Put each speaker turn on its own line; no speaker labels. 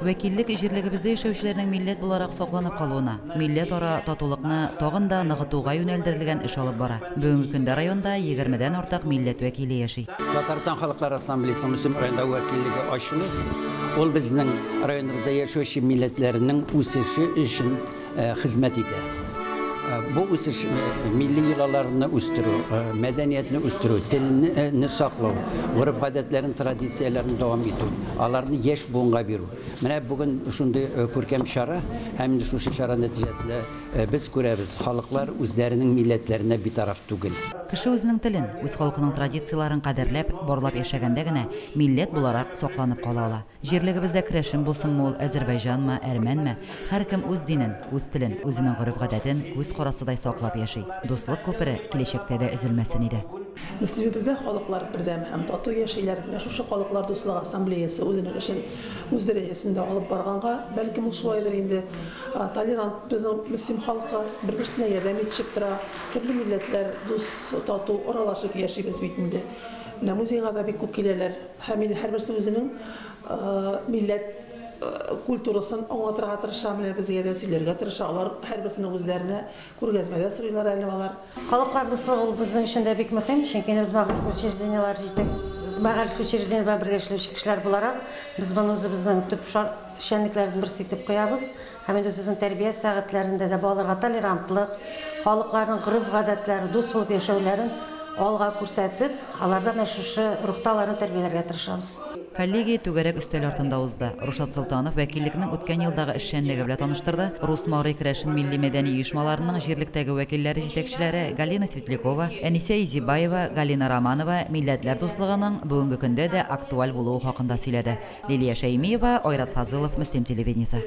Вәкиллек җирлегебездә яшәүчеләрнең милләт буларак сакланып калуына, милләтара татулыкны тагын да ныгытуга юнәлдерелгән эш алып бара. Бүгенге көндә районда егермедән артык милләт вәкиле яши.
Татарстан халыклар ассамблеясының Мөслим районында вәкиллеге ачылу, ул безнең районыбызда яшәүче милләтләрнең үсеше өчен хезмәт итә. Бу үсеш милли йолаларны үстерү, мәдәниятне үстерү, телне саклау, гореф-гадәтләрен, традицияләрен дәвам итү, аларны яшь буынга бирү. Менә бүген шундый күркәм чара, һәм инде шушы чара нәтиҗәсендә без күрәбез, халыклар үзләренең милләтләренә битараф түгел.
Кеше үзенең телен, үз халкының традицияләрен кадерләп, барлап яшәгәндә генә милләт буларак сакланып кала ала. Җирлегебездә керәшен булсынмы ул, әзербайҗанмы, әрмәнме, һәркем үз динен, үз телен, үзенең гореф-гадәтен күз карасыдай саклап яши. Дуслык күпере киләчәктә дә өзелмәсен иде.
Мөслимебездә халыклар бердәм һәм тату яшиләр. Менә шушы Халыклар дуслыгы ассамблеясы үзенең эшен үз дәрәҗәсендә алып барганга, бәлкем ул шулайдыр инде. Толерант безнең Мөслим халкы, бер-берсенә ярдәм итешеп тора. Төрле милләтләр дус, тату аралашып яшибез бит инде. Менә музейга да бик күп киләләр. Һәм инде һәрберсе үзенең милләт культурасын аңлатырга тырыша, менә безгә дә сөйләргә тырыша. Алар һәрберсенең үзләренә күргәзмә дә сорыйлар әле алар.
Халыклар дуслыгы ул безнең өчен дә бик мөһим, чөнки инде без мәгариф учреждениеләре җитәк, мәгариф учреждениеләре белән бергә эшләүче кешеләр буларак, без моны үзебезнең төп эшчәнлекләребезнең берсе итеп куябыз. Һәм инде үзебезнең тәрбия сәгатьләрендә дә балаларга толерантлык, халыкларның гореф-гадәтләре, дус булып яшәүләрен алга күрсәтеп, аларда менә шушы рухта аларны тәрбияләргә тырышабыз.
Коллегия түгәрәк өстәл артында узды. Рушат Солтанов вәкиллекнең үткән елдагы эшчәнлеге белән таныштырды. Рус, мари, керәшен милли-мәдәни оешмаларының җирлектәге вәкилләре җитәкчеләре Галина Светлякова, Әнисә Изибаева, Галина Романова милләтләр дуслыгының бүгенге көндә дә актуаль булуы хакында сөйләде. Лилия Шәймиева, Айрат Фазылов, Мөслим телевидениесе.